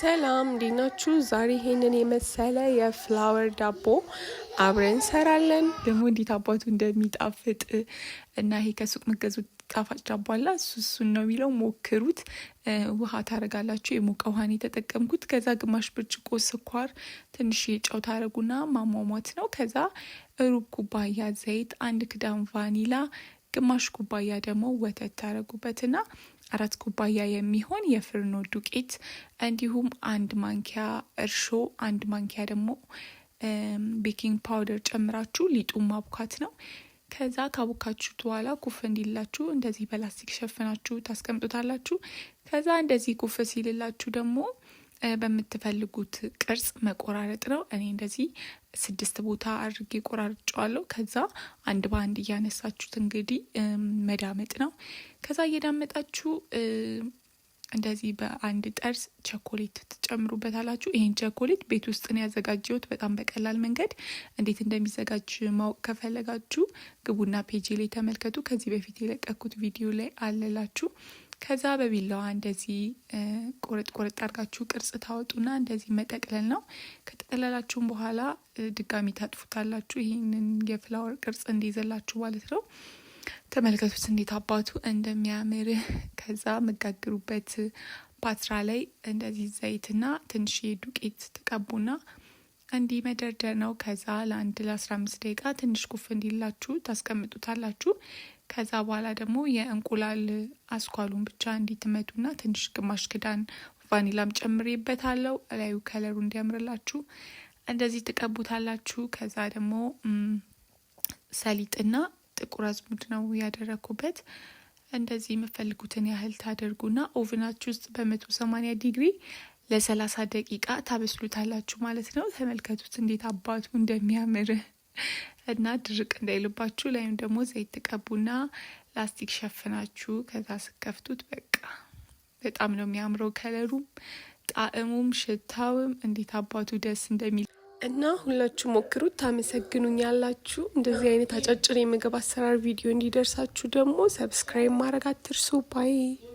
ሰላም፣ እንዴት ናችሁ? ዛሬ ይሄንን የመሰለ የ flower ዳቦ አብረን እንሰራለን። ደግሞ እንዴት አባቱ እንደሚጣፍጥ እና ይሄ ከሱቅ የምትገዙት ጣፋጭ ዳቦ አለ፣ እሱ እሱን ነው የሚለው። ሞክሩት። ውሃ ታረጋላችሁ። የሞቀ ውሃን የተጠቀምኩት። ከዛ ግማሽ ብርጭቆ ስኳር፣ ትንሽ ጨው ታረጉና ማሟሟት ነው። ከዛ ሩብ ኩባያ ዘይት፣ አንድ ክዳን ቫኒላ፣ ግማሽ ኩባያ ደግሞ ወተት ታረጉበትና 4 ኩባያ የሚሆን የፍርኖ ዱቄት፣ እንዲሁም 1 ማንኪያ እርሾ፣ 1 ማንኪያ ደግሞ baking powder ጨምራችሁ ሊጡን ማቡካት ነው። ከዛ ካቦካችሁት በኋላ ኩፍ እንዲላችሁ እንደዚህ በላስቲክ ሸፍናችሁ ታስቀምጡታላችሁ። ከዛ እንደዚህ ኩፍ ሲልላችሁ ደግሞ በምትፈልጉት ቅርጽ መቆራረጥ ነው። እኔ እንደዚህ 6 ቦታ አድርጌ ቆራርጬዋለሁ። ከዛ አንድ በአንድ እያነሳችሁት እንግዲህ መዳመጥ ነው። ከዛ እየዳመጣችሁ እንደዚህ በአንድ ጠርዝ ቸኮሌት ትጨምሩበታላችሁ። ይሄን ቸኮሌት ቤት ውስጥ ነው ያዘጋጀሁት በጣም በቀላል መንገድ። እንዴት እንደሚዘጋጅ ማወቅ ከፈለጋችሁ ግቡና ፔጅ ላይ ተመልከቱ። ከዚህ በፊት የለቀኩት ቪዲዮ ላይ አለላችሁ። ከዛ በቢላዋ እንደዚህ ቆረጥ ቆረጥ አድርጋችሁ ቅርጽ ታወጡና እንደዚህ መጠቅለል ነው። ከጠቀለላችሁም በኋላ ድጋሚ ታጥፉታላችሁ። ይሄንን የ flower ቅርጽ እንዲይዝላችሁ ማለት ነው። ተመልከቱት እንዴት አባቱ እንደሚያምር። ከዛ መጋግሩበት ፓትራ ላይ እንደዚህ ዘይትና ትንሽ ዱቄት ትቀቡና እንዲህ መደርደር ነው። ከዛ ለአንድ ለአስራ አምስት ደቂቃ ትንሽ ኩፍ እንዲላችሁ ታስቀምጡታላችሁ። ከዛ በኋላ ደግሞ የእንቁላል አስኳሉን ብቻ እንዲትመቱና ትንሽ ግማሽ ክዳን ቫኒላም ጨምሬበታለሁ እላዩ ከለሩ እንዲያምርላችሁ እንደዚህ ትቀቡታላችሁ። ከዛ ደግሞ ሰሊጥና ጥቁር አዝሙድ ነው ያደረኩበት። እንደዚህ የምትፈልጉትን ያህል ታደርጉና oven ኣችሁ ውስጥ በመቶ ሰማንያ ዲግሪ ለሰላሳ ደቂቃ ታበስሉታላችሁ ማለት ነው። ተመልከቱት እንዴት አባቱ እንደሚያምር እና ድርቅ እንዳይልባችሁ ላይም ደግሞ ዘይት ትቀቡና ላስቲክ ሸፍናችሁ ከዛ ስከፍቱት በቃ በጣም ነው የሚያምረው። ከለሩም ጣዕሙም ሽታውም እንዴት አባቱ ደስ እንደሚል እና ሁላችሁ ሞክሩት፣ ታመሰግኑኛላችሁ። እንደዚህ አይነት አጫጭር የምግብ አሰራር ቪዲዮ እንዲደርሳችሁ ደግሞ subscribe ማድረግ አትርሱ። Bye።